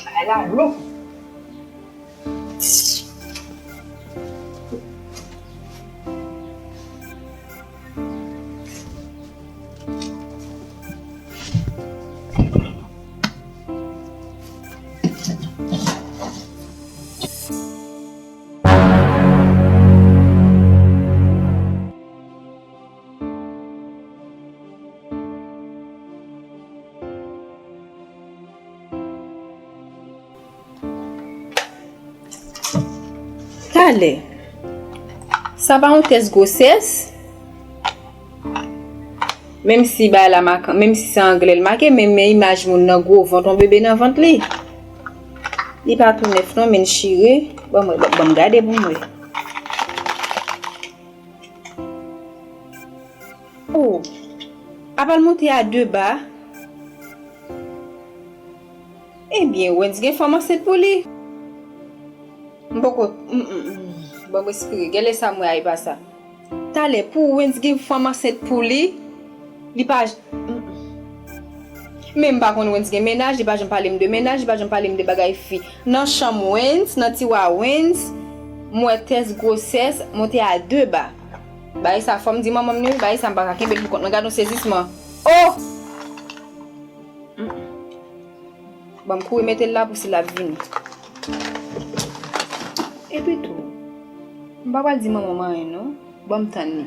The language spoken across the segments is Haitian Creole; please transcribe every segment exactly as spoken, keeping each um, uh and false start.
Bagay la lou. Talè. Sa pa yon tès gwosès? Menm si bagay la make, menm si se anglè l make, men, men imaj moun nan gwo vant, yon bebe nan vant li. Li pa tou nèf non, men l chire. Ban m wè, ban, ban m gade pou m wè. Oh, apa l monte a de ba? Ebyen, Wens gen fanm ansent pou li. M poko, m, m, m, ban m respire. Gen lè sa m wè a, e pa sa. Talè, pou Wens gen fanm ansent pou li, li pa j-, m, m. Men m pa konn Wens gen mennaj, li pa janm pale m de mennaj, li pa janm pale m de bagay fi. Nan chanm Wens, nan tiwa Wens, m wè tès gwosès monte a de ba. Bagay sa, fò m di manman m li, wi, bagay sa m pa ka kenbe l pou kont mwen. Gad yon sezisman. Oh! Mm. Ban m kouri mete l la pou si l ap vini. Epi tou, m pa pral di manman m anyen non. Ban m tann li.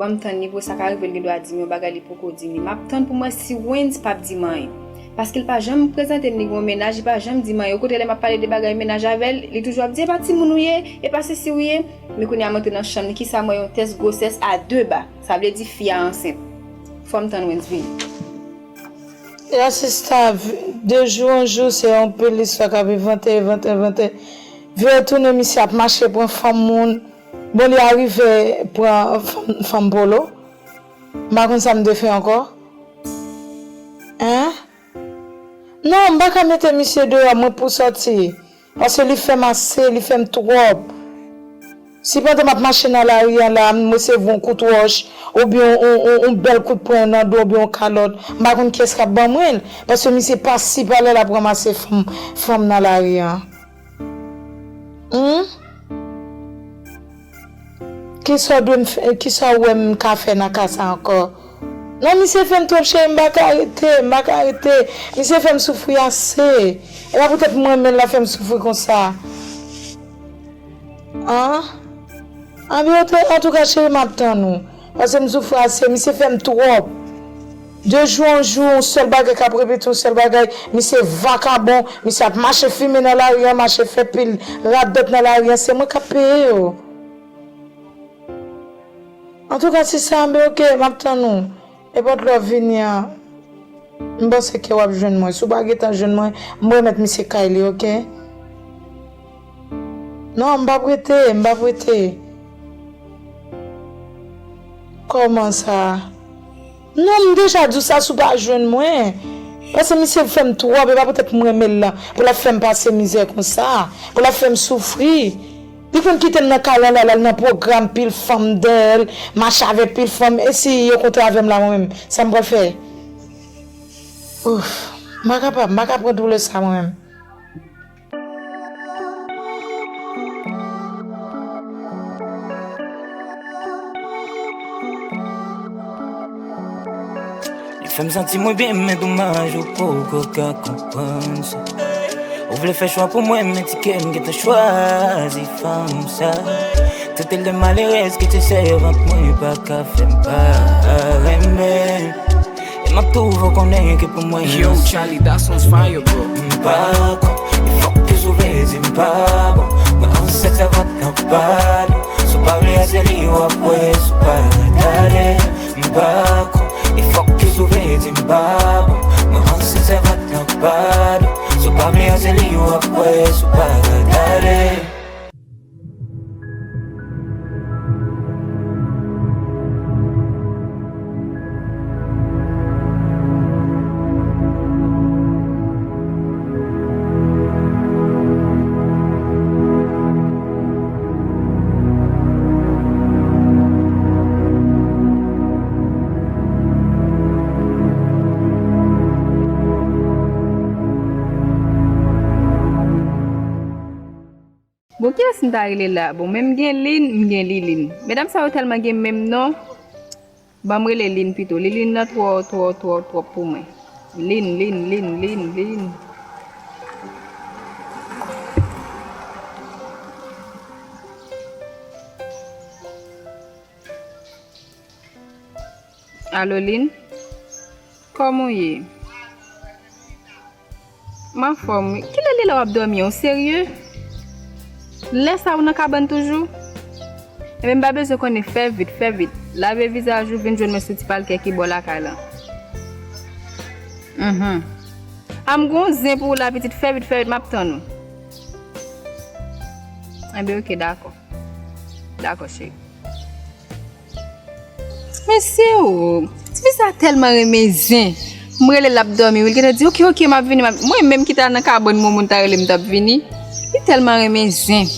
Ban m tann li pou sa ka rive l gen dwa di m yon bagay li poko di m li. M ap tann pou m wè si Wens p ap di m anyen. Paske l pa janm prezante m li gen yon mennaj, li pa janm di m anyen. Okontrè, lè m ap pale de bagay mennaj avè l, li toujou ap di, "E pa timoun ou ye, e pa sesi ou ye." Men kounye a m antre nan chanm li, kisa m wè yon tès gwosès a de ba. Sa vle di fi a ansent. Fò m tann Wens vini. Ya sista, de jou an jou, se yon pil istwa k ap envante, envante, envante. Vire tounen, misye ap mache pran fanm moun. Bon, li arive pran fanm, fanm Polo. M pa konn sa m te fè ankò. Hein? Non, m pa ka mete misye deyò, mwen pou sòti. Paske li fè m ase, li fè m twòp. Si pandan m ap mache nan lari a la, m resevwa yon kout wòch, oubyen yon, yon, yon, yon bèl kout pwen nan do, oubyen yon kalòt, m pa konn kiyès k ap ban mwen l. Paske misye pasi pa lè l ap ranmase fanm, fanm nan lari a. Humm? Kisa w dwe m fè, kisa w wè m ka fè nan ka sa ankò? Non, misye fè m twòp, cheri, m pa ka rete, m pa ka rete. Misye fè m soufri ase. E pa poutèt mwen menm l ap fè m soufri konsa. An? Anben, antouka, cheri, m ap tann ou. Paske m soufri ase, misye fè m twòp. De jou an jou, yon sèl bagay k ap repete, yon sèl bagay. Misye vakabon, misye ap mache fimen nan lari an, mache fè pil radòt nan lari an. Se mwen k ap peye yo. Antouka, sista, anben, oke, m ap tann ou. Nenpòt lè w vini an, m panse ke w ap jwenn mwen. Si w pa gentan jwenn mwen, m remèt misye kay li, oke? Non, m p ap rete, m p ap rete. Kòman sa? Non, m deja di w sa, si w pa jwenn mwen. Paske misye fè m twòp, e pa poutèt m renmen l lan, pou l ap fè m pase mizè konsa, pou l ap fè m soufri. Li konn kite m nan kay lan la, l al nan pwogram, pil fanm dèyè l, mache avèk pil fanm, e si yo kontre avè m la mwen menm, sa m pral fè? Ouf, m pa kapab, m pa ka pran doulè sa mwen menm. Li fè m santi mwen byen, men domaj ou poko ka konprann sa. Ou vle fè chwa pou mwen, men ti kè m gentan chwazi fanm sa. Trete l de malerèz, kite sèvant mwen pa ka fè m pa renmen. E m ap toujou konnen ke pou mwen Yo, Charlie, that's on fire, bro. M pa kon, e fòk ke sou vle di m pa bon. Mwen ansent sèvant nan pa nou. Si w pa vle a se li w ap wè, si w pa gade. M pa kon, e fòk ke sou vle di m pa bon. Mwen ansent sèvant nan pa nou. Si w pa vle a se li w ap wè, si w pa gade. Kiyès m ta rele la? Bon, men m gen Lin, m gen Lilin. Medam sa yo tèlman gen menm non. Ban m rele Lin pito. Lilin nan twò, twò, twò, twòp pou mwen. Lin, Lin, Lin, Lin, Lin. Alo, Lin? Kòman w ye? M anfòm, wi. Kilè li la w ap dòmi an? Ou serye? Lè sa ou nan kabann toujou? Ebyen, m pa bezwen konnen, fè vit, fè vit. Lave vizaj ou, vin jwenn mwen sou ti palkè ki bò lakay la. Mhm. A m gon zen pou ou la, pitit, fè vit, fè vit, m ap tann ou. Ebyen, oke, dakò. Dakò, cheri. Mesye o, tifi sa tèlman renmen zen. M rele l ap dòmi, wi, l gentan di, "Oke, oke, m ap vini, m ap," mwen menm ki ta nan kabann mwen, moun ta rele m, m t ap vini. Li tèlman renmen zen.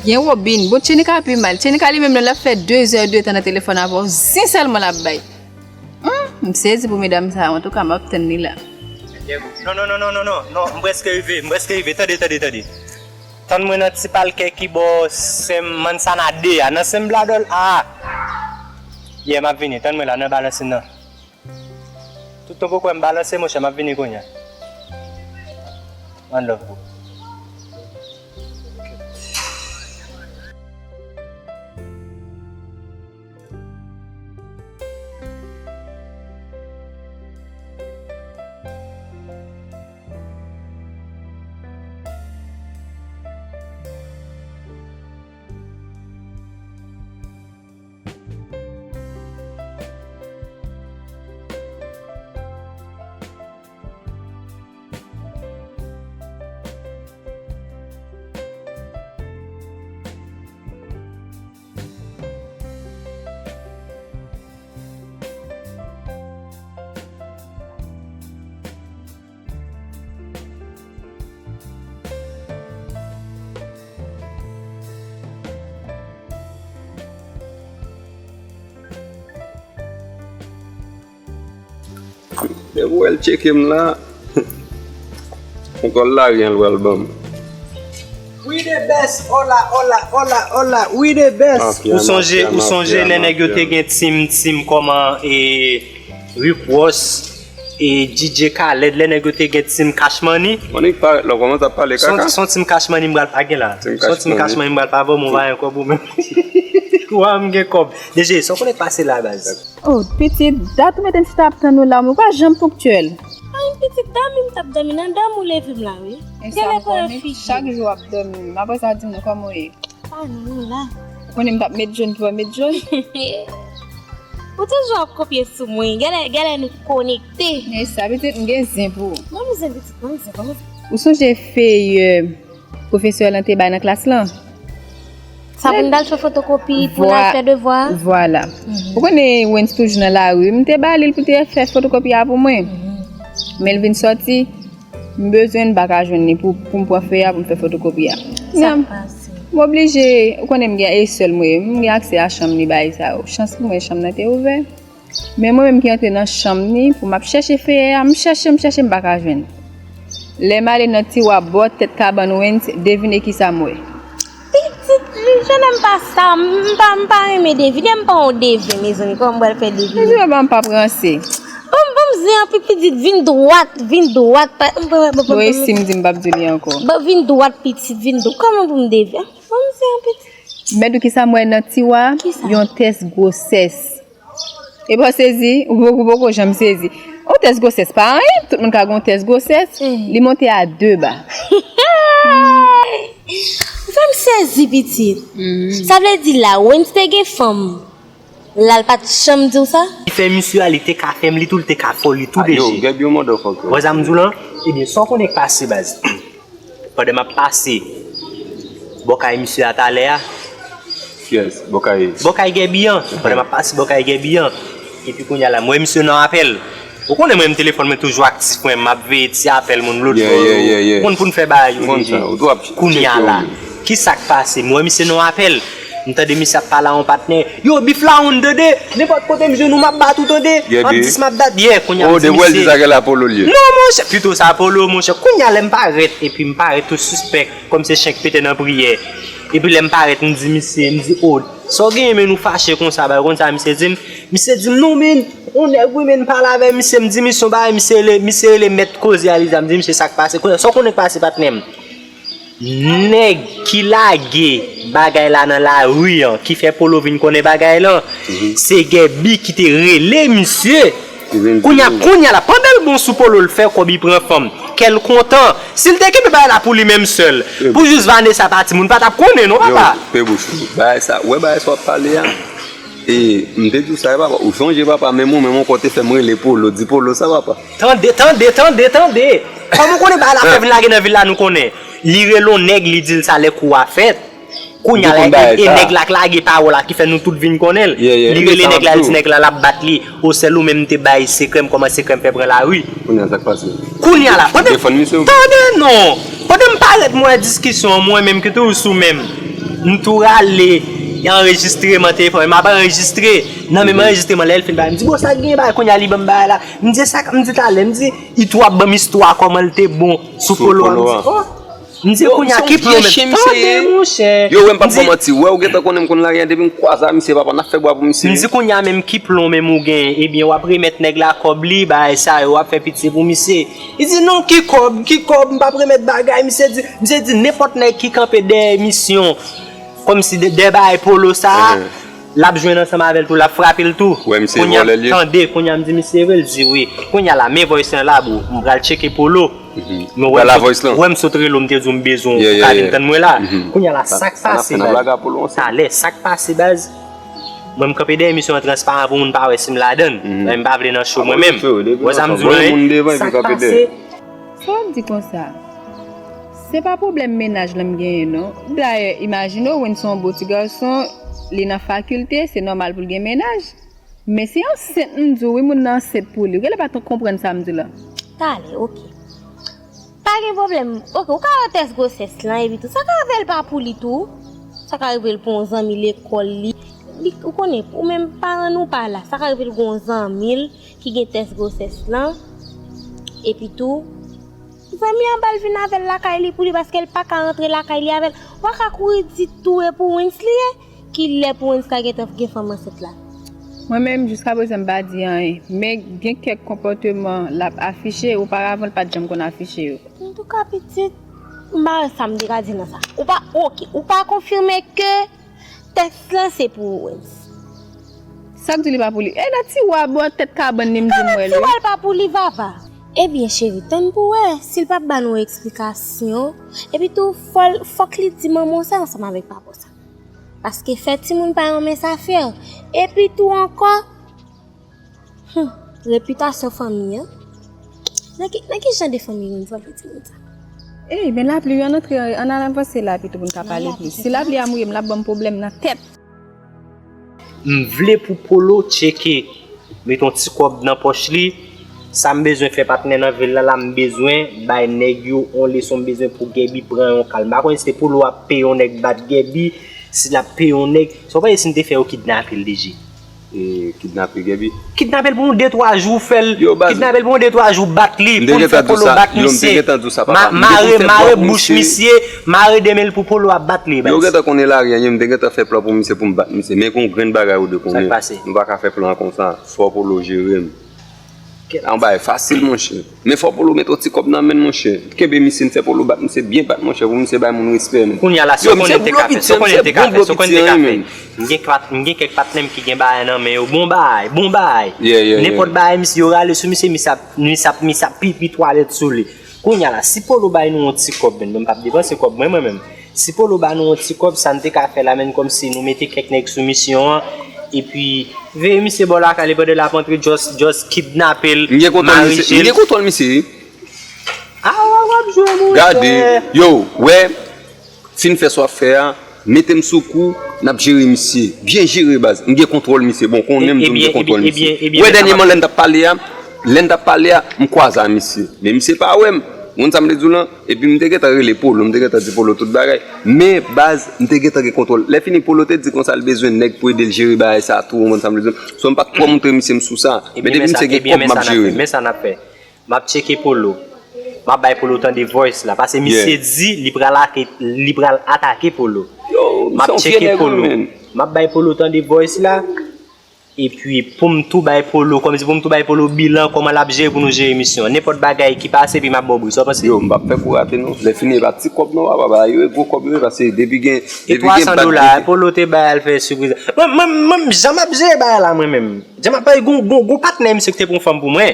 Gen Robin, bon, Tchenika pi mal. Tchenika li menm, lè l ap fè de zè de tan nan telefòn avè w, zen sèlman l ap bay. Hum, m sezi pou medam sa, antouka, m ap tann li la. Non, non, non, non, non, non, non, m prèske rive, m prèske rive, tande, tande, tande. Tann mwen nan ti palkè ki bò Sen Mansana de a, nan Sen Bladòl a. Yeah, m ap vini, tann mwen la, nan balanse nan. Tout tan poko wè m balanse, monchè, m ap vini kounye a. One love, bro. Depi w wè l tcheke m la, yon kòl lari an l pral ban m. We the best, hola, hola, hola, hola, we the best. Ou sonje, ou sonje lè nèg yo te gen team, team kòman, e, Rick Ross, e, D J Khaled, lè nèg yo te gen team Cash Money? Money parèt la, w kòmanse ap pale kaka. Se yon team Cash Money m pral pa gen la. Se yon team Cash Money m pral pa ban w, mwen pa gen kòb ou menm. Wa m gen kòb. D J, sa w konnen k pase la, baz? Oh, pitit, dat ou mete m chita ap tann ou la, ou pa janm ponktyèl. Ay, pitit, dòmi m t ap dòmi, nan dòmi w leve m la, wi. Genlè konnen figi. Chak jou w ap dòmi, apre sa di m non kòman w ye. Pa non, la. Ou konnen m t ap met jòn pou w met jòn. Ou toujou ap kopye sou mwen, genlè, genlè nou konekte. E sa, pitit, m gen zen pou ou. Ban m zen, pitit, ban m zen, ban m zen. Ou sonje feyè pwofesè lan te bay nan klas lan? Sa pou n t al fè fotokopi, pou n al fè devwa. Vwala. Ou konnen Wens toujou nan lari. M te ba li l pou te fè fotokopi a pou mwen. Men l vin sòti, m bezwen l, m pa ka jwenn li pou, pou m pran feyè a pou m fè fotokopi a. Sa k pase? M oblije, ou konnen m gen e sèl mwen ye, m gen aksè a chanm li bagay sa yo. Chans pou mwen, chanm nan te ouvè. Men mwen menm ki antre nan chanm ni, pou m ap chèche feyè a, m chèche, m chèche, m pa ka jwenn. Lè m ale nan tiwa bò tèt kabann Wens, devine kisa m wè. Pitit, jennonm pa sa, m pa, m pa renmen devine, m pa yon devine, mezanmi, kòman m pral fè devine? Mezanmi, ban m p ap ranse. Ban m, ban m zen an pi pitit, vin dwat, vin dwat, pa, m pa, ban, ban, ban, ban, esi m di m p ap di li ankò. Ban, vin dwat, pitit, vin dwat, kòman pou m devine? Ban m zen an pitit. Mèt ou kisa m wè nan tiwa? Kisa? Yon tès gwosès. Epa w sezi, ou poko, ou poko janm sezi. Yon tès gwosès pa anyen, tout moun ka gen yon tès gwosès. Li monte a de ba. Ou fè m sezi, pitit. Sa vle di la, Wens te gen fanm, la l pa t janm di w sa? Li fè misye a, li te ka fè m li tou, li te ka fè w li tou, D J. Yo, Gèbi, yon motherfucker. Wè sa m di w lan? Ebyen, sa w konnen k pase, baz? Pandan m ap pase bò kay misye a talè a. Kiyès? Bò kay? Bò kay Gèbi an. Pandan m ap pase bò kay Gèbi an. Epi kounye a la, m wè misye nan apèl. Ou konnen mwen menm telefòn mwen toujou aktif, mwen, m ap veye ti apèl moun lòt bò yo. Ou konn pou n fè bagay yo deja. Kounye a la, kisa k pase? M wè misye nan apèl. M tande misye ap pale a yon patnè. Yo, bif la on tande. Nenpòt kote m jwenn ou, m ap bat ou tande. M ap di s m ap bat. Yeah, kounye a m di misye. Oh, depi w wè l di sa, gen la Polo l ye. Non, monchè, pito sa Polo, monchè. Kounye a lè m parèt, epi m parèt tou sispèk, kòm se chen k pete nan priyè. Epi lè m parèt, m di misye, m di, oh, sa w genyen, men nou fache konsa, bagay konsa, misye di m, misye di m, non, men, on nèg, wi, men, pale avè misye, m di misye yon bagay, misye rele, misye rele mèt koze a, li di a, m di misye sa k pase. Kounye a, sa w konnen k pase, patnè m? Nèg ki lage bagay la nan lari an, ki fè Polo vin konnen bagay lan, se Gèbi ki te rele misye. Kounye a, kounye a la, pandan l bon sou Polo, l fè kòb, li pran fanm. Kè l kontan. Si l te kenbe bagay la pou li menm sèl, pou jis Vanessa pati, moun pa t ap konnen, non, papa. Yo, pe bouch ou. Bagay sa, wè bagay sa w ap pale a. E, m te di w sa, papa. Ou sonje, papa, menm ou, menm ou ankò te fè m rele Polo, di Polo sa, papa. Tande, tande, tande, tande. Kòman w konnen bagay la fè vin lage nan vil la, nou konnen. Li rele yon nèg, li di l sa lè kou a fèt. Kounye a la, e, e nèg la k lage pawòl la ki fè nou tout vin konnen l. Li rele nèg la, li di nèg la l ap bat li. O sèl ou menm te bay sekrè m, kòman sekrè m fè pran lari. Kounye a sa k pase? Kounye a la, pandan, tande non. Pandan m parèt, m wè diskisyon an, mwen menm ki toujou sou menm. M tou rale anrejistreman telefòn, m ap anrejistre. Nan menm anrejistreman, lè l fin bay, m di, bon, sa k genyen bagay, kounye a li ban m bagay la. M di, sa k, m di talè, m di, li tou ap ban m istwa kòman l te bon sou Polo a. M di, oh. M di, kounye a ki pran menm. Tande, monchè. Yo, wè m p ap fè manti. Wè, ou gentan konnen m konn lari a depi m kwaze a misye, papa, n ap fè bwa pou misye. M di, kounye a menm ki plon menm ou gen? Ebyen, w ap remèt nèg la kòb li, bagay sa yo, w ap fè pitye pou misye. Li di, non, ki kòb, ki kòb, m p ap remèt bagay. Misye di, misye di, nenpòt nèg ki kanpe dèyè misyon, kòmsi dè-, dèyè bagay Polo sa a, l ap jwenn ansanm avè l tou, l ap frape l tou. Kounye a, tande, kounye a m di, misye vre, l di wi. Kounye a la, men voice lan la, bro. M pral tcheke Polo. Men wè m sot, wè m sot rele w, m te di w m bezwen w, ou ka vin tann mwen la. Kounye a la, sa k pase, baz? Talè, sa k pase, baz? Mwen, m kanpe dèyè misyon an transparan pou moun pa wè si m ladann. Men m pa vle nan cho mwen menm. Wè sa m di w la, sa k pase? Sa w ap di konsa? Se pa pwoblèm mennaj lan m genyen, non. Dayè, imajine w, Wens se yon bo ti gason, li nan fakilte, se nòmal pou l gen mennaj. Men se ansent m di w, wi, moun nan ansent pou li. Ou genlè pa t konprann sa m di w la. Talè, oke. Pa gen pwoblèm. Oke, ou ka wè tès gwosès lan, epi tou. Sa ka rive l pa pou li tou. Sa ka rive l pou yon zanmi lekòl li. Li, ou konnen, ou menm paran nou pa la. Sa ka rive l gen yon zanmi l ki gen tès gwosès lan. Epi tou, zanmi an ba l vin avè l lakay li pou li paske l pa ka rantre lakay li avè l. Ou pa ka kouri di tou e pou Wens li ye. Kilè pou Wens ka gentan gen fanm ansent la? Mwen menm, jiskaprezan, m pa di anyen. Men gen kèk konpòteman l ap afiche, oparavan l pa t janm konn afiche yo. Antouka, pitit, m pa wè sa m te ka di nan sa. Ou pa, oke, ou pa konfime ke tès lan se pou Wens. Sa k di li pa pou li? E nan tiwa bò tèt kabann li, m di m wè li. Kòman tiwa l pa pou li, Vava? Ebyen, cheri, tann pou wè. Si l p ap ba nou eksplikasyon, epi tou, fò l, fòk li di manman w sa ansanm avèk papa w sa. Paske fè timoun pa yon mens a fè. Epi tou ankò, hmm, repitasyon fanmi an. Nan ki, nan ki jan de fanmi nou fè timoun sa? Ey, men lapli, ann antre, ann al avanse la pito pou n ka pale plis. Si lapli a mouye m, l ap ban m pwoblèm nan tèt. M vle pou Polo tcheke, met yon ti kòb nan pòch li. Sa m bezwen fè, patnè, nan vil la, la m bezwen bay nèg yo yon leson, m bezwen pou Gèbi pran yon kal. M pa konnen si se Polo ap peye yon nèg bat Gèbi, si l ap peye yon nèg. Sa w panse si m te fè yo kidnape l, D J? E, kidnape Gèbi? Kidnape l pou yon de twa jou, fè l, kidnape l pou yon de twa jou, bat li, pou l fè Polo bat misye. Mare, mare bouch misye, mare de men l pou Polo ap bat li, baz. Yo gentan konnen lari a, m te gentan fè plan pou misye, pou m bat misye. Men gon grenn bagay ou dwe konnen. Sa k pase? Nou pa ka fè plan konsa. Fò Polo jere m. Yon bagay fasil, monchè. Men fò Polo met yon ti kòb nan men l, monchè. Kenbe misye, n fè Polo bat misye, byen bat, monchè, pou misye bay moun respè, men. Kounye a la, sa w konnen m te ka fè, sa w konnen m te ka fè, sa w konnen m te ka fè. M gen pat-, m gen kèk patnè m ki gen bagay nan men yo. Bon bagay, bon bagay. Nenpòt bagay, misye, yo rale sou misye, misye ap, misye ap, misye ap pipi twalèt sou li. Kounye a la, si Polo bay nou yon ti kòb, men, mwen m p ap depanse kòb mwen, mwen menm. Si Polo ba nou yon ti kòb, sa n te ka fè la, menm kòmsi nou mete kèk nèg sou misyon an, epi veye misye bò lakay li pandan l ap antre, just, just kidnape l, mare je l. M gen kontwòl misye, m gen kontwòl misye, wi. A, w ap, w ap jwe, monchè. Gade, yo, wè, fin fè sa w ap fè a, mete m sou kou, n ap jere misye. Byen jere, baz. M gen kontwòl misye. Bon, konnen m di w m gen kontwòl misye. Wè, dènyèman, lè n t ap pale a, lè n t ap pale a, m kwaze a misye. Men misye pa wè m. Ou konn sa m te di w lan? Epi m te gentan rele Polo, m te gentan di Polo tout bagay. Men, baz, m te gentan gen kontwòl. Lè fini, Polo te di konsa l bezwen nèg pou ede l jere bagay sa tou, ou konn sa m te di w lan? So, m pa t twò montre misye m sou sa. Men depi misye gen kòb, m ap jere. Men sa n ap fè. M ap tcheke Polo. M ap bay Polo tande voice la. Paske misye di li pral ake, li pral atake Polo. M ap tcheke Polo. M ap bay Polo tande voice la. Epi pou m tou bay Polo, kòmsi pou m tou bay Polo bilan kòman l ap jere pou nou jere misyon an. Nenpòt bagay ki pase, epi m ap ba w bri. Sa w panse? Yo, m p ap fè kou rate non. Lè fini, e pa ti kòb non, papa, bagay yo, e gwo kòb yo ye, paske depi gen, depi gen bag. E twa san dola, Polo te bay al fè sipriz. Mwen, mwen, mwen, jan m ap jere bagay la, mwen menm. Jan m ap, gon, gon, gon patnè misye ki te pran fanm pou mwen.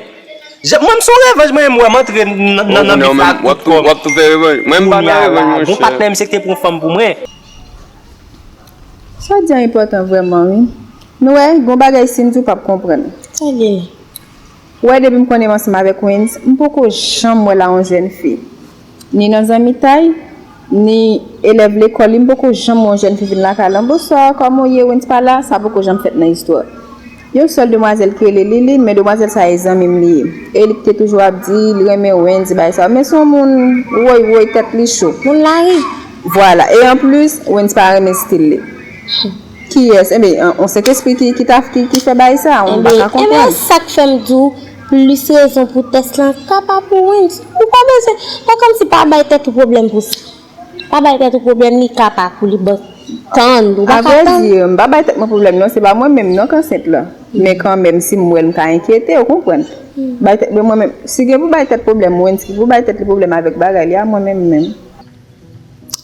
Jan, mwen, m se yon revanj, mwen menm, wè, m antre nan, nan, nan bif la ak tout kòb. W ap tou fè revanj. Mwen, m pa nan revanj, monchè. Gon patnè misye ki te pran fanm pou mwen. Sa w di a enpòtan vrèman, wi. Nou wè, gon bagay si m di w p ap konprann. Sa gen? Ou wè, depi m konnen m ansanm avèk Wens, m poko janm wè l a yon jèn fi. Ni nan zanmitay, ni elèv lekòl li, m poko janm wè yon jèn fi vin lakay la. Bonswa, kòman w ye? Wens pa la, sa poko janm fèt nan istwa. Yon sèl demwazèl ki rele Liline, men demwazèl sa e zanmi m li ye. E li te toujou ap di li renmen Wens, bagay sa. Men se yon moun woy woy, tèt li cho. Moun lari. Vwala. E anplis, Wens pa renmen stil li. Kiyès? Enben, yon Sentespri ki, ki ta, ki, ki fè bagay sa, ou pa ka konprann. Enben, sa k fè m di w, plis rezon pou tès lan ka pa pou Wens. Ou pa bezwen, pa kòmsi pa bay tèt ou pwoblèm pou sa. Pa bay tèt ou pwoblèm, li ka pa pou li, bon, tann, ou pa ka tann. Avrèdi, m pa bay tèt mwen pwoblèm non, se pa mwen menm non k ansent lan. Men kanmenm, si m wè l, m ka enkyete, ou konprann. Bay tèt mwen, mwen menm, si gen pou bay tèt pwoblèm, Wens ki pou bay tèt li pwoblèm avèk bagay li a, mwen menm, menm.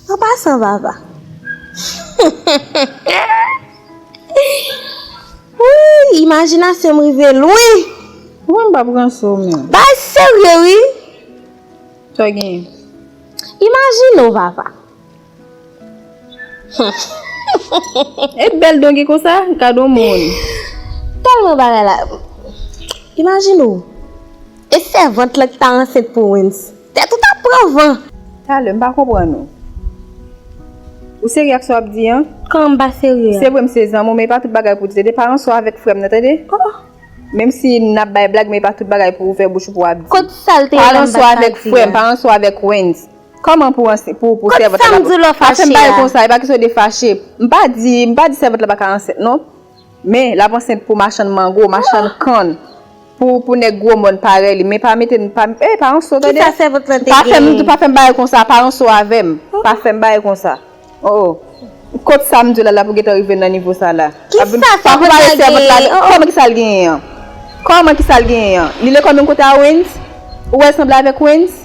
An pasan, Vava. Wouy, imajinasyon m rive lwen. Mwen m pa pran so, men. Bay serye, wi. Sa w genyen? Imajine w, Vava. E bèl don gen konsa, gade yon moun. Tèlman bagay la. Imajine w. E sèvant lan ki ta ansent pou Wens. Tèt ou t ap pran van. Talè, m pa konprann ou. Ou serye ak sa w ap di an? Kòman m pa serye a? Se vre m se zanmi w, men e pa tout bagay pou w di, tande. Pa ranse w avèk frè m nan, tande. Oh. Menm si n ap bay blag, men e pa tout bagay pou w ouvè bouch ou pou w ap di. Kot sa l te ye la m pa t ka di a? Pa ranse w avèk frè m, pa ranse w avèk Wens. Kòman pou ranse, pou, pou sèvant la pa pou, pa fè m bagay konsa, e pa kesyon de fache. M pa di, m pa di sèvant la pa ka ansent, non. Men, l ap ansent pou machann mango, machann kann, pou, pou nèg gwo mòn parèy li. Men pa mete n, pa, eh, pa ranse w, tande. Kisa sèvant lan te genyen? Pa fè m, pa fè m bagay konsa, pa ranse w avè m. Pa fè m bagay konsa. Oh, oh. Kot sa m di w la, l ap gentan rive nan nivo sa la. Kisa sèvant lan genyen? Oh, oh. Kòman kisa l genyen an? Kòman kisa l genyen an? Li lekòl menm kote a Wens? Ou wè l sanble avèk Wens?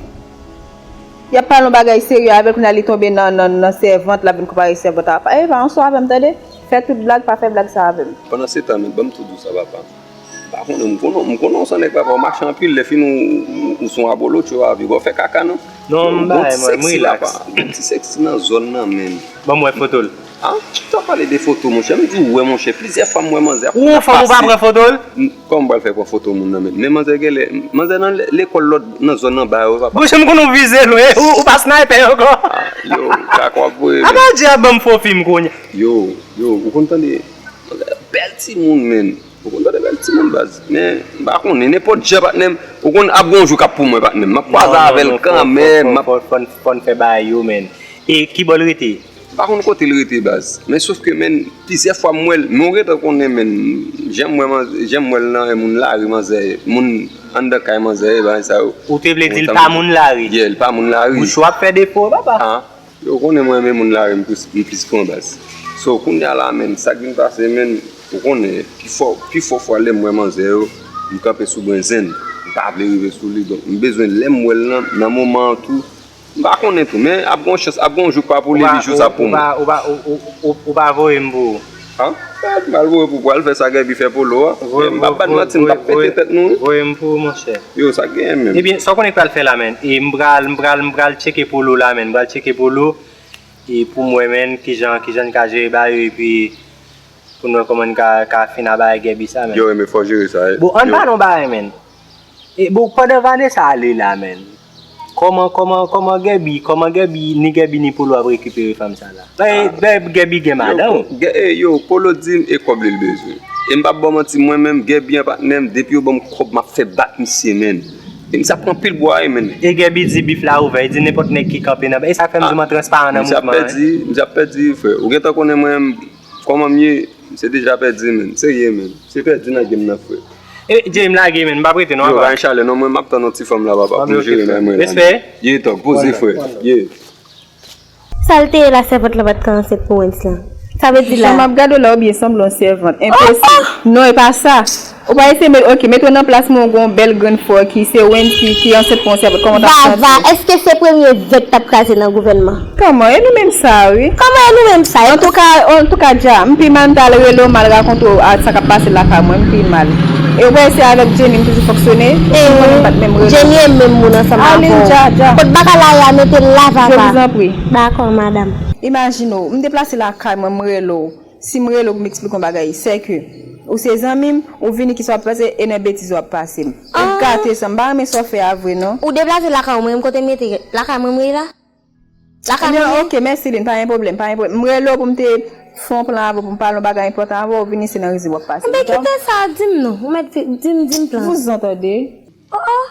Y ap pale yon bagay serye avè l, kounye a li tonbe nan, nan, nan sèvant, l ap vin konpare sèvant a. Eh, pa ranse w avè m, tande. Fè tout blag, pa fè blag sa avè m. Pandan se tan, men, ban m tou di w sa, papa. M pa konnen, m konnen, m konnen w se nèg, papa, w mache anpil, lè fini w, w, w se yon abolotcho a, pi w fè kaka, non. Non, m bay, mwen, m relax. Yon ti seksi nan zòn nan, menm. Ban m wè foto l. Ah, ou t ap pale de foto, monchè. M di w, wè, monchè, plizyè fwa m wè manzè ap pase. Ou yon fanm, ou pa pran foto l? Kòman m pral fè pran foto moun nan, menm? Men manzè genlè, manzè nan le-, lekòl lòt, nan zòn anba yo, papa. Monchè, m konnen w vize lwen, ou, ou pa sniper ankò. Ah, yo, kaka w ap voye, menm. Apa di a ban m fo fim kounye a. Yo, yo, ou konn tande? Bèl timoun, menm. Ou konn tande bèl timoun, baz. Men, m pa konnen, nenpòt jan, patnè m. Ou konn ap gon jou k ap pou mwen, patnè m. M ap kwaze avè l kanmenm. Non, non, non, fò, fò, fò, fò, fò n fè bagay yo, menm. E ki bò l rete? M pa konn kote l rete, baz. Men sòf ke, menm, plizyè fwa m wè l, men w gentan konnen, menm, jan m wè manzè, jan m wè l nan, e moun lari manzè ye, moun anndan kay manzè ye, bagay sa yo. Ou te vle di l pa moun lari? Yeah, l pa moun lari. Bouch ou ap fè defo, papa. Ah. Yo, ou konnen mwen renmen moun lari m plis, m plis pran baz. So, kounye a la, menm, sa k vin pase, menm, ou konnen, pi fò, pi fò fwa lè m wè manzè yo, m kanpe sou brenzenn. M pa vle rive sou li. Donk, m bezwen lè m wè l nan, nan moman an tou, m pa konnen tou, men ap gon chans, ap gon jou k pa pou li, pi jou sa pou mwen. Ou pa, ou pa, ou, ou, ou, ou pa voye m pou ou? An? M al voye pou, pou al fè sa Gaby fè Polo a. M pa bat manti, m t ap pete tèt nou, wi. Voye m pou ou, monchè. Yo, sa k genyen menm? Ebyen, sa w konnen k pral fè la, menm? E m pral, m pral, m pral tcheke Polo la, menm. M pral tcheke Polo. E pou m wè, menm, kijan, kijan n ka jere bagay yo, epi pou n wè kòman n ka, ka fin a bagay Gaby sa, menm. Yo, men fò jere sa, wi. Bon, ann pale yon bagay, menm. E, bon, pandan Vanessa ale la, menm, kòman, kòman, kòman Gaby, kòman Gaby, ni Gaby ni Polo ap rekipere fanm sa la? Bay, bay, Gaby gen madanm. Yo, Polo di m e kòb li l bezwen. E m p ap ba w manti, mwen menm, Gaby an patnè m, depi yo ban m kòb, m ap fè bak misye, menm. Misye ap pran pil bwa wi, menn. E Gaby di bif la ouvè, li di nenpòt nèg ki kanpe nan, e sa k fè m di w mwen transparan nan mouvman an. Misye ap pèdi, misye ap pèdi, frè. Ou gentan konnen mwen, kòman m ye, misye deja pèdi, menn. Serye, menn. Misye pèdi nan game nan, frè. E, Jay, m lage, menn. M p ap rete non, papa. Yo, pa gen chalè non, mwen m ap tann yon ti fanm la, papa, pou m jere nan mwen la. Respè. Ye, tank, poze, frè. Ye. Sa l te ye la, sèvant lan pa t ka ansent pou Wens lan. Sa vle di la. Jan m ap gade w la, ou byen sanble yon sèvant. Enposib. Non, e pa sa. Ou pa eseye met, ok, mete w nan plas mwen, ou gen yon bèl grenn frè ki se Wens ki, ki ansent pou yon sèvant. Kòman w t ap santi w? Vava, èske se premye vèt t ap kraze nan gouvènman? Kòman? E nou menm sa, wi. Kòman e nou menm sa? Antouka, antouka, Dja, m pi mal m t al rele w, m al rakonte w sa k ap pase lakay mwen, m pi mal. E w wè se avèk Jenny m toujou fonksyone, m konnen m pa t menm rele w. Jenny e menm moun ansanm avè w. Dja, Dja. Kot bakalay a mete l la, Vava. Je vous en prie. Dakò, madanm. Imajine w, m deplase lakay mwen, m rele w. Si m rele w pou m eksplike yon bagay, sèke ou se zanmi m, ou vini kisa w ap pase, e nan betiz w ap pase m. Ou gate sa, m pa renmen sa w fè a vre non. Ou deplase lakay mwen, kote m rete, lakay mwen m rete la? Lakay mwen. Ebyen, ok, mèsi Lin, pa gen pwoblèm, pa gen pwoblèm. M rele w pou m te fè yon plan avè w, pou m pale yon bagay enpòtan avè w, ou vini se nan rezil w ap pase m. Enben kite sa, di m non, ou mèt di m, di m plan. Vouzan tande. Oh, oh.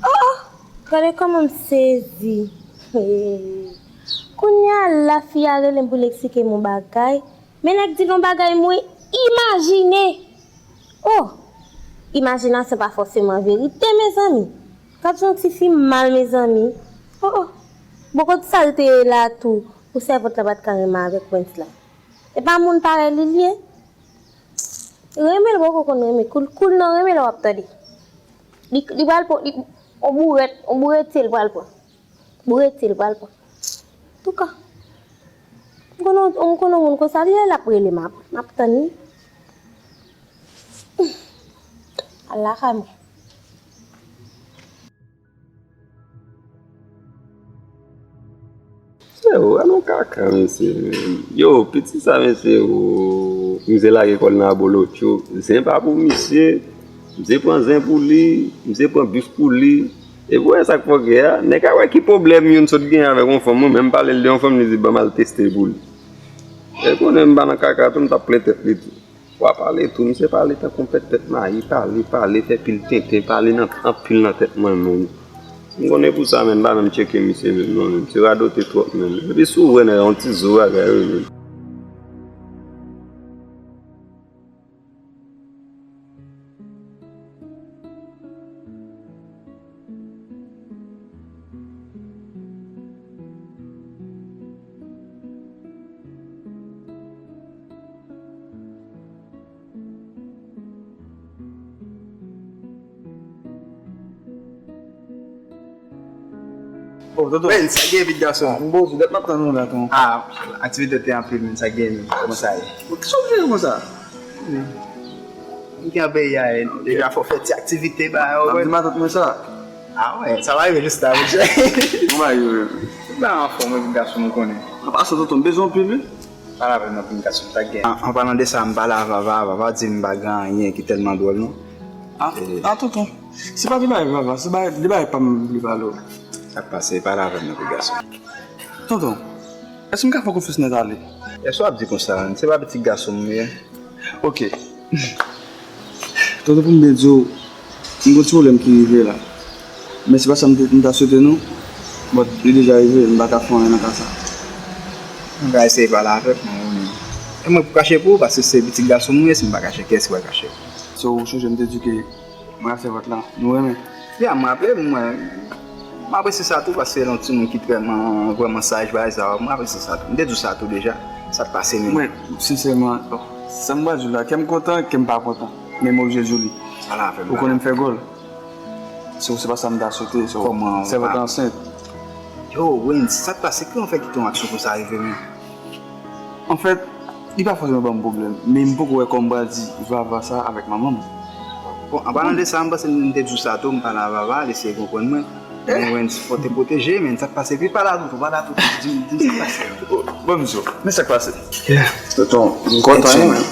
Oh, oh! Gade kòman m sezi. Kounye a la, fi a rele m pou l eksplike m yon bagay. Men nèg di l yon bagay mwen imajine. Oh! Imajinasyon pa fòseman verite, mezanmi. Gad jan ti fi mal, mezanmi. Oh, oh! Bon, kot sa l te ye la tou, pou sèvant la pa t ka renmen avèk Wens la. E pa moun parèy li l ye. Renmen l poko konn renmen. Koul, koul nan renmen lè w ap tande. Li, li pral pran, li, on bourèt, on bourèt se l pral pran. Bourèt se l pral pran. Touka. M konnen, m konnen moun konsa, li lè l ap rele m ap, m ap tann li. Al lakay mwen. Freo, al on kaka, mesye, menm. Yo, piti sa, mesye, o, misye lage kò l nan abolotcho. Zen pa pou misye. Misye pran zen pou li, misye pran bif pou li. Epi w wè sa k fòkè a? Nèg a wè ki pwoblèm youn sot gen avèk on fanm, mwen menm pale l de on fanm, li di ban m al teste pou li. E konnen m pa nan kaka tou, m t ap plen tèt li tou. W a pale tou, misye pale tankou yon pèt tèt mayi, pale, pale, fè pil tenten, pale nan, anpil nan tèt mwen menm. M konnen pou sa menm, m pa menm tcheke misye menm non, menm. Misye radote twòp menm. Epi si w wè nèg la, yon ti zo bagay wi menm. Oh, tonton. Wen, sa gen vit gason. M poze w, dat m ap tann ou la, tonton. Ah, aktivite te anpil, men sa gen, men. Kòman sa ye? Kisa w vle konsa? M gen anpil ya, deja fò fè ti aktivite, ba, w konprann? Di matant mwen sa. Ah, wè, sa va rive jis la, monchè. Kòman yo, yo? Ba, anfòm, wi, gason, m konnen. An pasan, tonton, m bezwen w anpil, wi. Pale avè m nan pou m ka sou sa k gen. An, an palan de sa, m pale a Vava, Vava di m pa gen anyen ki tèlman dwòl non. Ah, eh, ah, tonton, se pa de bagay Vava, se bagay, de bagay pa m vle pale w. Sa k pase, pale avè m nan pou gason. Tonton, èske m ka fè w konfyans nèt ale? Èske w ap di konsa, se pa pitit gason m ye? Ok. Tonton, pou m byen di w, m gon ti pwoblèm ki rive la. Men se pa sa m te, m ta swete non. But li deja rive, m pa ka fè anyen nan ka sa. M ka eseye pale avèk mwen, wi, men. E mwen pou kache pou ou, paske se pitit gason m ye, si m pa kache, kiyès ki pral kache? So, ou sonje m te di ke mwen ak sèvant lan, nou renmen? Ya, m raple m, mwen, m apresye sa tou, paske se yon timoun ki vrèman, vrèman saj, bagay sa yo, m apresye sa tou. M te di w sa tou deja, sa k pase menm. Mwen, sensèman, sa m pral di w la, kè m kontan, kè m pa kontan, men m oblije di w li. Pale avè m. Ou konnen m fè gòl. So, se pa sa m ta swete, so, sèvant lan ansent. Yo, Wens, sa k pase? Kòman w fè kite yon aksyon konsa rive menm? Anfèt, li pa fòseman ban m pwoblèm, men m poko wè kòman m pral di Vava sa avèk manman m. Bon, an palan de sa, m panse m te di w sa tou, m pale a Vava, li eseye konprann mwen. Men Wens, fò w te pwoteje, men sa k pase? Epi pale a tonton, pale a tonton, di m, di m sa k pase. Bon, m di w, men sa k pase. Tonton, m kontan, wi, men.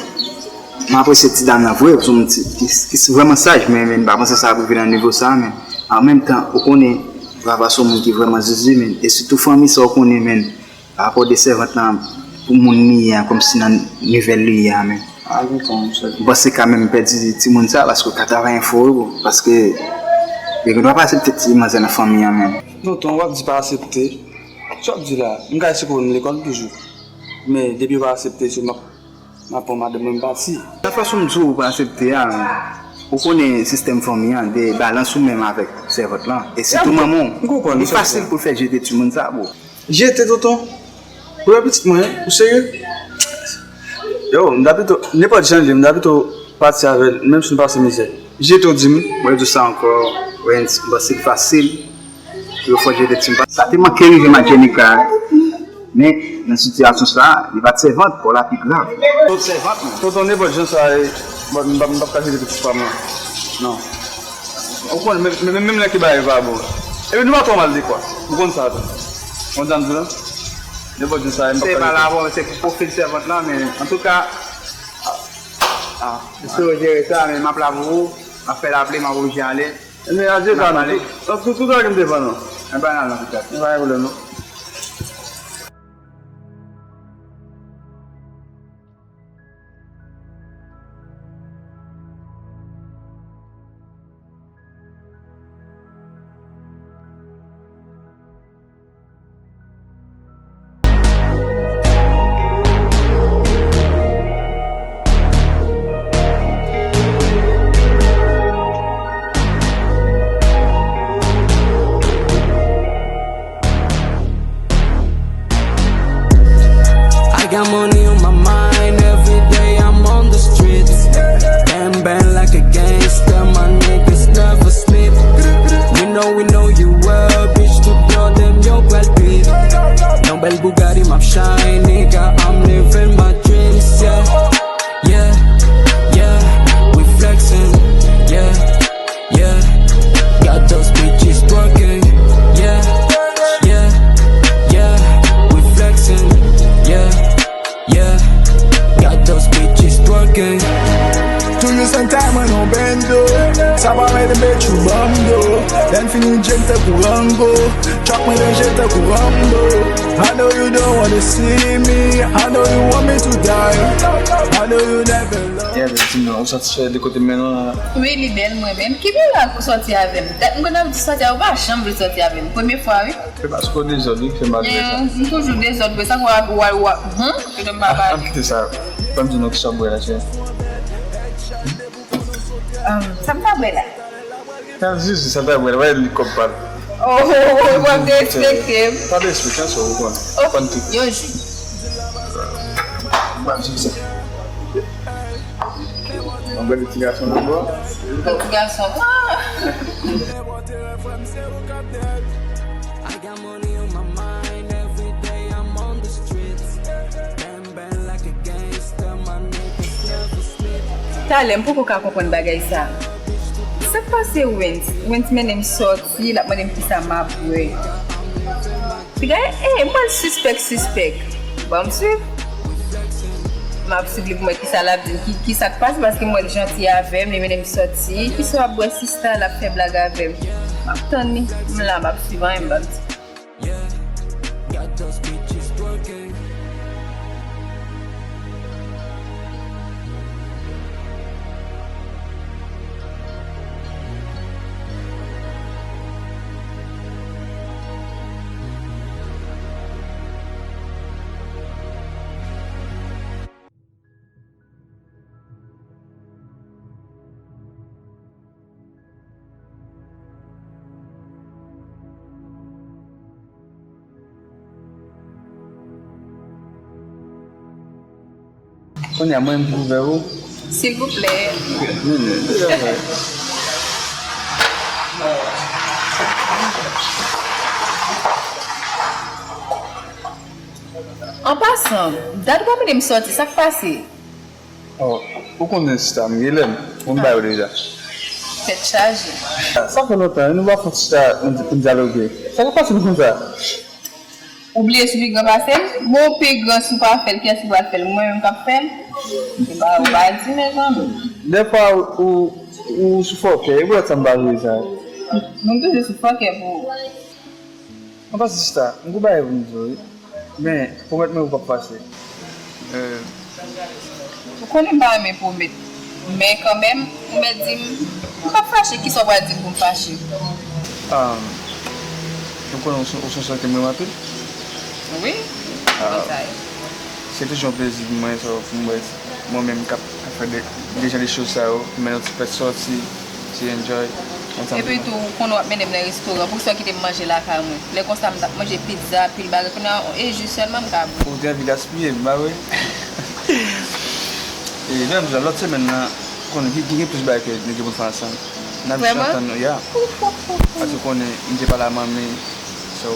M apresye ti dam nan vre, se yon ti, ki, ki vrèman saj, men, men m pa panse sa ap rive nan nivo sa, men an menm tan, ou konnen, Vava se yon moun ki vrèman zizi, men, e sitou fanmi sa, ou konnen, men, pa rapò de sèvant lan pou moun li ye a, kòmsi nan nivèl li ye a, men. A, tonton, m swete. M panse ka menm pèdi timoun sa, paske w ka travay enfo yo, paske yo gendwa pa aksepte ti manzè nan fanmi an menm. Tonton, w ap di pa aksepte. Sa w ap di la, m ka eseye pou l lekòl toujou. Men depi yo pa aksepte, se m ap, m ap pran madanm mwen, m pati. Nan fason m di w pa aksepte a, ou konnen sistèm fanmi an, de balans ou menm avèk sèvant lan. E sitou manman w, li fasil pou l fè jete timoun sa, bro. Jete, tonton? Pou yon pitit mwen, ou serye? Yo, m ta pito, nenpòt jan l ye, m ta pito pati avè l, menm si m pase mizè. Jete w di m? Mwen di w sa ankò, Wens, m panse l fasil pou yo fè w jete timoun. Sa te manke rive m ak Jenika, men nan sitiyasyon sa, li pa t sèvant, kò la pi grav. Tonton, nenpòt jan sa ye, m p ap, m p ap ka jete pitit pa m lan. Non. Ou konn, men, men, men, menm lè ke bagay pa bon. Epi nou pa twò mal dekwa. Ou konn sa tou. Ou konn sa m di w lan? Nenpòt jan sa, m p ap Se pa la bon, se pou pwofil sèvant lan, men antouka, a, a, espere w jere sa, men m ap la pou ou, m ap fè l aple, m ap oblije ale. Men a Dye ka nou, tout, tout, tout bagay m te vann ou. Mwen pa nan lan, petèt. Mwen pa gen pwoblèm, non. I got money on my mind, every day I'm on the streets. Bang bang like a gangster, my niggas never sleep. We know, we know you well, bitch, tout bò dèm yo pral pit. Nan bèl Bugatti m ap shine, nigga, I'm living my dreams, yeah. Yeah, yeah, we flexing, yeah. Yeah, got those bitches twerking. Yeah, yeah, yeah, we flexing. Yeah, yeah, got those bitches twerking. Toujou senk tay mwen nan bendo. Sa pa mete bet ou bando. Lè n fini djèm tankou Rango. Chak mwen danje tankou Rambo. I know you don't wanna see me. I know you want me to die. I know you never love. Yeah, baby, sinon, ou satisfè de kote m mennen w la? Wi, li bèl, mwen menm. Ki mirak ou sòti avè m? Dat m konn ap di sòti avè w, ou pa janm vle sòti avè m. Premye fwa, wi. Se paske w dezòd, wi, ki fè m pa vle sa. M toujou dezòd, vre. Sa k w ap, w ap, w ap, hmm? Kite m pa pale. Ann kite sa. Ban m di nou kisa w bwè la, cheri. Um, sa m ta bwè la? Sa zizi, sa ta bwè la, wè li kòb pa l. Oh, w ap derespekte m. Pa derespekte, sa ou konn. Konn tout. Yon ji. Ban m di sa. Yon bèl ti gason nan bò. Yon ti gason. Ah! I got money on my mind, every day I'm on the streets. Bang bang like a gangster, my niggas never sleep. Talè, m poko ka konprann bagay sa. Sa k pase Wens? Wens mennen m sòti, l ap mande m kisa m ap bwè. Piga, eh, m pral sispèk, sispèk. Ban m swiv. M ap swiv li pou m wè kisa l ap di m, ki, kisa k pase, paske m wè l janti avè m, li mennen m sòti. Kisa w ap bwè, sista? L ap fè blag avè m. M ap tann li. M la, m ap swiv, anyen m p ap di. Yeah, got those bitches twerking. Kounye a, mwen m pou vè ou. Silvouplè. An pasan, dat ou pa mande m sòti, sa k pase? Oh, ou konnen sista m, Gilèm, mwen bay ou deja. Tèt chaje. Sa fè lontan, nou pa fè sista, nou, nou dyaloge. Sa k ap pase nou konsa? Ou bliye si w pi gran pase m? Bon, ou pi gran, si w pa fè l, kiyès ki pral fè l? Mwen menm k ap fè l? Se pa ou pa di, mezanmi. Dèfwa ou, ou, ou sou fòkè, e pou sa m pa vle sa. Mwen toujou sou fòkè pou ou. An pasan sista, m gon bagay pou m di w, wi. Men, pwomèt mwen ou p ap fache. Eh, Ou konnen m pa renmen pwomèt. Men kanmenm, ou mèt di m, m p ap fache, kisa w pral di m pou m fache? Ah, ou konnen ou se, ou se yon sè ke m renmen anpil. Wi, ah, konn sa ye. Se toujou yon plezi pou mwen, sa, pou mwen, mwen menm k ap, k ap fè de, de jan de choz sa yo, pou mennen yon ti fèt sòti, ti enjoy, ansanm. Epi tou, ou konnen w ap mennen m nan restoran, poukisa w kite m manje lakay mwen? Lè konsa, m t ap manje pizza, pil bagay, kounye a, e ji sèlman m ka bwè. Ou te anvi gaspiye, m pa vre? E menm jan, lòt semèn nan, konnen gen, gen, gen plis bagay ke nou gen pou n fè ansanm. N ap jis antann nou, ya. Paske konnen, m te pale a manmi, so,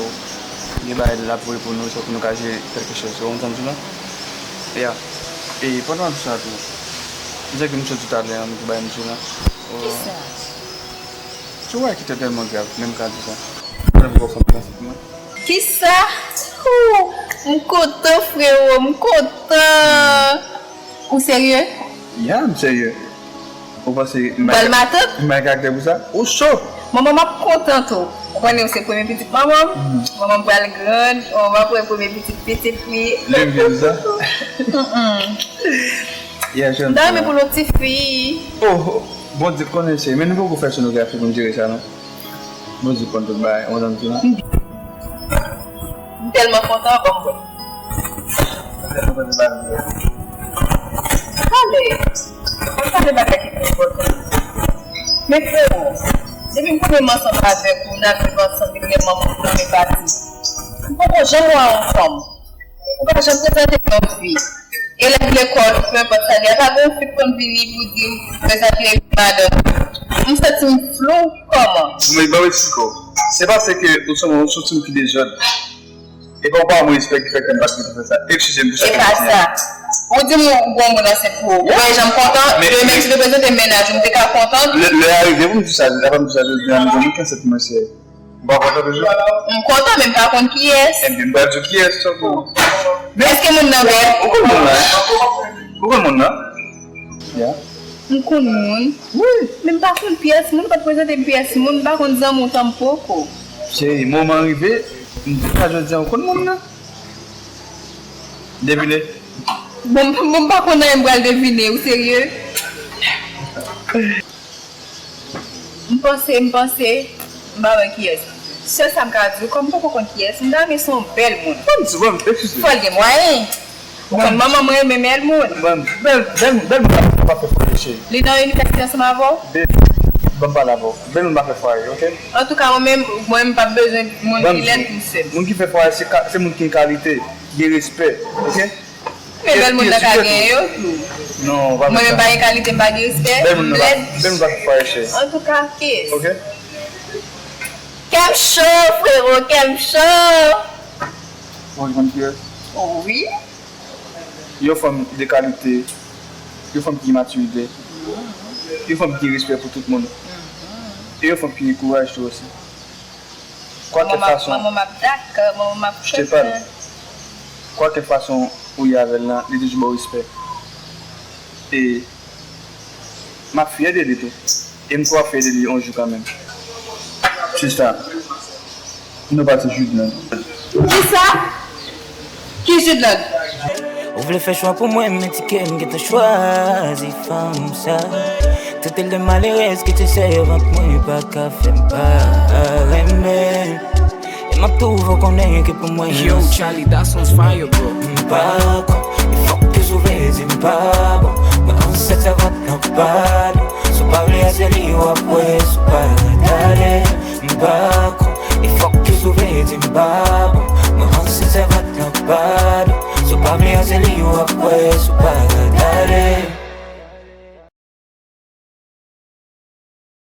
gen bagay l ap voye pou nou, so, pou nou ka jere kèlke choz, ou konprann sa m di w la? Ya. E pandan m sa tou, m di ke m sot talè an, m te bay m di w la. Kisa? Se yon bagay ki te tèlman grav, men m ka di sa. Mwen menm, gwo fanm nan, se pou mwen. Kisa? Hoo! M kontan, frewo, m kontan! Ou serye? Ya, m serye. Ou panse m bay, m bay karaktè pou sa? Ou cho! Manman, m ap kontan tou. Ou konnen ou se premye pitit manman m. Manman m pral grann, manman m ap wè premye pitit pitit li. Lè m vin sa? Mm-mm. Yeah, m ta renmen pou l yon ti fi. Oh, Bondye konnen, cheri, men nou poko fè sonografi pou n jere sa, non. Bondye konn tout bagay, ou konprann sa? M tèlman kontan, ban m wè. Pale, ann pale bagay ki pi enpòtan. Men frewo, depi m konnen m ansanm avèk ou, n ap viv ansanm, depi lè manman m nan men pati. M poko janm wè yon fanm. Ou pa janm prezante m yon fi. Elèv lekòl, pe enpòt sa l ye, pa gen yon fi k konn vini pou di m, prezante li madanm. M santi m flou kòman? Mwen, ban m eksplike w. Se paske ou se yon, ou se yon timoun ki dezòd. E pa w pa ban mwen respè ki fè ke m pa t mete fè sa. Eskize m pou sa. E pa sa. Ou di m ou gon moun ansent pou ou. Ou pa janm kontan. Demen si te prezante m mennaj ou, m te ka kontan. Lè, lè a rive pou m di sa, apa m di sa jodi a, m di w m ansent mwen, cheri. Ou pa kontan toujou? M kontan, men m pa konn kiyès. Enben, m pral di w kiyès, tankou. Men èske moun nan bèl? Ou konn moun nan? Ou konn moun nan? Ya. M konn moun. Wi. Men m pa konn pyès moun, ou pa t prezante m pyès moun, m pa konn zanmi w tanpoko. Cheri, moman rive, m di sa jodi a, ou konn moun nan? Devine. Bon, m, bon, m pa konn anyen, m pral devine, ou serye? M panse, m panse, m pa wè kiyès. Sèl sa m ka di w, kòm m poko konn kiyès, m ta renmen se yon bèl moun. Ban m di, ban m, eskize. Fò l gen mwayen. Ou konn manman m renmen bèl moun. Ban m, bèl, bèl, bèl moun pa, pa fè fwaye, cheri. Li nan inivèsite ansanm avè w? Baby, ban m pale avè w. Bèl moun pa fè fwaye, oke? Antouka, mwen menm, mwen menm m p ap bezwen moun ki lèd pou m sè m. Moun ki fè fwaye, se ka, se moun ki gen kalite, ki gen respè, oke? Men bèl moun nan ka gen yo tou. Non, pa fè sa. Mwen menm pa gen kalite, m pa gen respè, m lèd. Bèl moun nan pa, bèl moun pa fè fwaye, cheri. Antouka, kiyès? Oke? Kè m cho, frewo, kè m cho. Ou konn kiyès? Wi. Yon fanm de kalite, yon fanm ki gen matirite, yon fanm ki gen respè pou tout moun, e yon fanm ki gen kouraj tou osi. Kwakèl fason, manman m ap dakò, manman m ap chèche. Kwakèl fason ou ye avè l lan, li toujou ba w respè. E m ap fyè de li tou. E m kwè w ap fyè de li yon jou kanmenm. Sista, nou pati Judland. Kisa? Ki Judland? Ou vle fè chwa pou mwen, men ti kè m gentan chwazi fanm sa. Trete l de malerèz, kite sèvant mwen pa ka fè m pa renmen. E m ap toujou konnen ke pou mwen. Yo, Charlie, that sounds fire, bro. M pa kwè, e fòk ke sou vle di m pa bon. Mwen ansent sèvant nan pa bon. Si w pa vle a se li w ap wè, si w pa gade. M pa kwè, e fòk ke sou vle di m pa bon. Mwen ansent sèvant nan pa bon. Si w pa vle a se li w ap wè, si w pa